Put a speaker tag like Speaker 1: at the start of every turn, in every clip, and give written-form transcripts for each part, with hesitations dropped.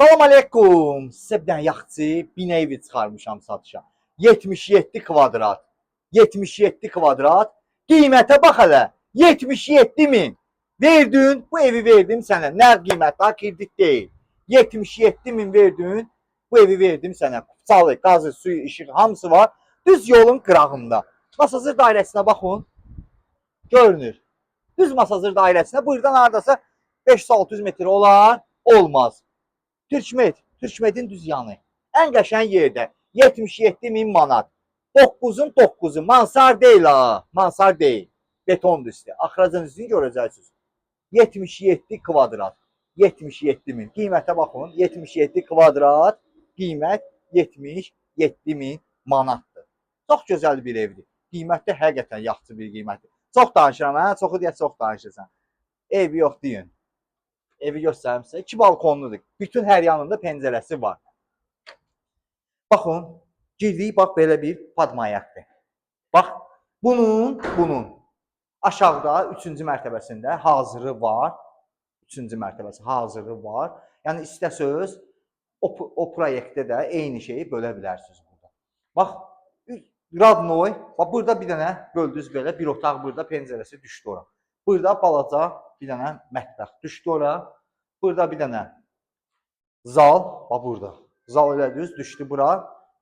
Speaker 1: Salam aleykum. Sizə bir dənə yaxçı bina evi çıxarmışam satışa. 77 kvadrat. 77 kvadrat. Qiymətə bax hələ. 77 min. Verdin, bu evi verdim sənə. Nəqd qiymət, daha kredit deyil. 77 min verdin, bu evi verdim sənə. Kupçalı, qazı, suyu, işıq hamısı var. Düz yolun qırağında. Masazır dairəsinə baxın. Görünür. Düz Masazır dairəsinə. Buradan hardasa 500-600 metr olar, olmaz. Türkmet, Türkmetin düz yanı. Ən qəşəng yerdə 77 min manat. 9-un 9-u mansar deyil ha, mansar deyil. Beton üstü. Axıracan üstünü görəcəksiniz. 77 kvadrat. 77 min. Qiymətə baxın. 77 kvadrat qiymət 77 min manatdır. Çox gözəl bir evdir. Qiymət də həqiqətən yaxşı bir qiymətdir. Çox danışıram hə, çoxu deyə çox danışırsan. Evi yox deyin. Evi göstərim sizə. İki balkonludur. Bütün hər yanında pəncərəsi var. Baxın, girdik, bax belə bir padmayaqdır. Bax, bunun aşağıda üçüncü mərtəbəsində hazırı var. Üçüncü mərtəbəsi hazırı var. Yəni istəsəz o proyektdə də eyni şeyi bölə bilərsiniz burada. Bax, Radnoy, bax burada bir dənə böldünüz belə, bir otaq burada, pəncərəsi düşdü ora. Burada balaca bir dənə mətbəx düşdü ora. Burada bir dənə zal, bax burada. Zal elə düz düşdü bura,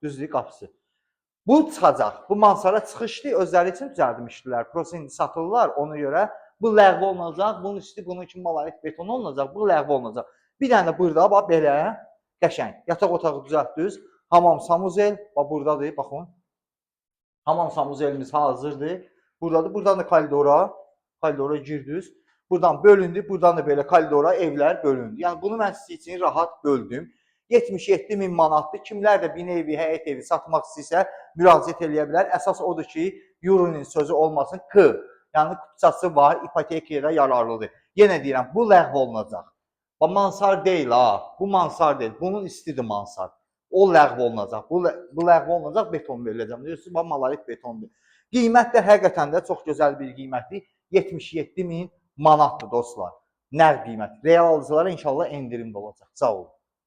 Speaker 1: düzdür qapısı. Bu çıxacaq. Bu mansara çıxışdı, özləri üçün düzəltmişdilər. Prosta indi satırlar ona görə. Bu ləğv olunacaq. Bunun üstü bunun üçün malarit beton olunacaq. Bu ləğv olunacaq. Bir dənə də burada bax belə qəşəng yataq otağı düzəltdiniz. Hamam samuzel bax burdadır, baxın. Hamam samuzelimiz hazırdır. Buradadır. Buradan da koridora girdiniz. Buradan bölündü. Buradan da belə koridora evlər bölündü. Yəni bunu mən sizin üçün rahat böldüm. 77 min manatdır. Kimlər də bina evi, həyət evi satmaq istəyirsə müraciət eləyə bilər. Əsas odur ki, Yurinin sözü olmasın. K. Yəni kupçası var, ipotekaya da yararlıdır. Yenə deyirəm, bu ləğv olunacaq. Bax mansar deyil ha. Bu mansar deyil. Bunun üstüdür mansar. O ləğv olunacaq. Bu ləğv olunacaq, beton veriləcək. Deyirsiniz, bax malarit betondur. Qiymət də həqiqətən də çox gözəl bir qiymətdir. 77 min manatdır dostlar. Nəqd qiymət. Real alıcılara inşallah endirim də olacaq. Sağ olun.